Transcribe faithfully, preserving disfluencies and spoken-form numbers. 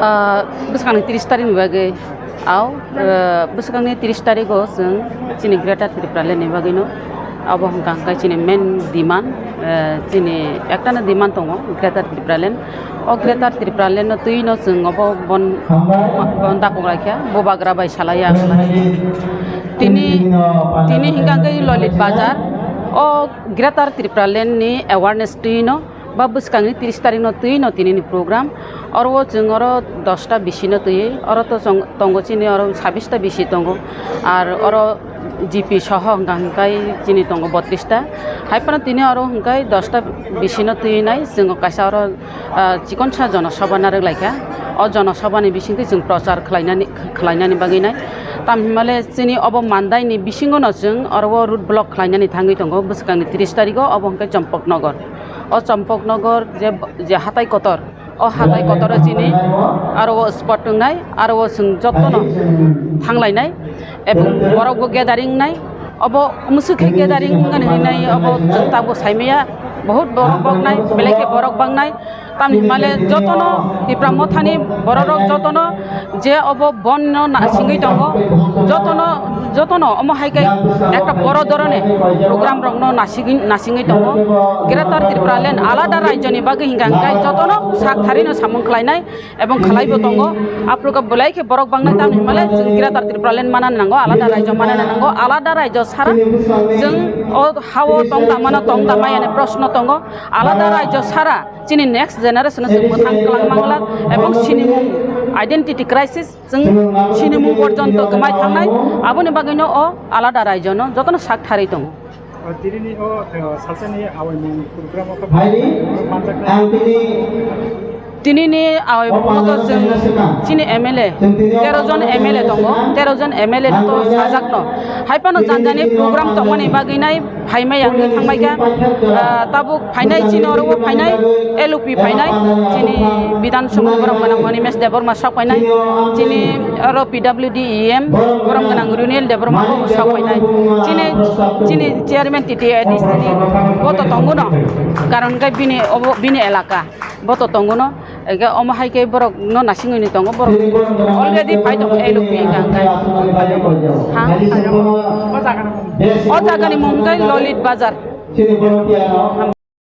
Ah, bwskangni tris tarik ni bagwi, au, ah, bwskangni tris tarik o chwng chini Greater Tipraland ni bagwi no abo hwnkha hwnkhe chini main demand, ah, chini ektano demand tongo Greater Tipraland. O Greater Tipraland no twi no chwng obo bon, bon dakok laikha, bubagra bai salaiya. Tini, tini hwnkha hwnkhe Lolit Bazar o Greater Tipraland ni awareness twi no ba bwskangni tris tarik no twi no tini ni program. Oro o chwng oro dosta bisi no twi, oro to chwng tongo chini oro sabis ta bisi tongo, ar oro G P soho hwnkha hwnkhe chini tongo botris ta. Hai phano tini oro hwnkhe dosta bisi no twi nai chwng kaisa oro, ah, chikonsa jonosabha narwk laikha. O jonosabha ni bisingtwi chwng prochar khlainani, khlainani bagwi nai. Tam hinmale chini obo mandai ni bisingo no chwng oro o road block khlainani thangwi tongo bwskangni tris tarik o, obo hwnkhe Champaknagar. O Champaknagar je, je hatai kotor, o hatai kotor o chini aro o spot wngnai, aro o chwng jotono thanglainai, ebong borok bo gathering wngnai, obo mwswk khe gathering wngmani hinwi obo chwng tabuk saimaya, bahut borok boknai, belai khe borok bangnai, tamni himale jotono Tipra Mothani borok rok jotono je obo bon no nasingwi tongo, jotono, jotono omo hai khe ekta boro dhoroner program rok no nasingwi, nasingwi tongo. Greater Tipraland alada rajyo ni bagwi hingka hingkai jotono sak thari no samung khlainai ebong khlai bo tongo. Aphuru khe belai khe borok bangnai tamni himale chwng Greater Tipraland mana nango, alada rajyo mana nango, alada rajyo sara chwng o hao tong da mano tong da maya ni proshno tongo. Alada rajyo sara chini next generation no chwng mwthang kwlang mangla ebong sinimung identity crisis. Chwng sinimung porjonto kwmai thangnai, aboni bagwino o alada rajyono jotono sak tharwi tongo. O, tinini o, o, salsani awaimung program o khe manjaknai. Tinini awaimung o to chwng chini M L A, tero jon M L A tongo, tero jon M L A no to sajakno. Hai phano jani jani program tongmani bagwi nai phaimai ang thangmai kha, ah, tabuk phainai chini oro o phainai, L O P phainai, chini Bidhan Sabha borok gwnang Animesh Debbarma sok phainai, chini oro P W D E M borok gwnang Runil Debbarma bo sok phainai, chini, chini chairman T T A D C ni bo to tongo no, karon khe bini obo bini elaka bo to tongo no. Ege omo hai khe borok no nasingwi ni tongo, borok already phai tongo, L O P hwnka hwnkhe. Ha? O jagani mung khe Lolit Bazar.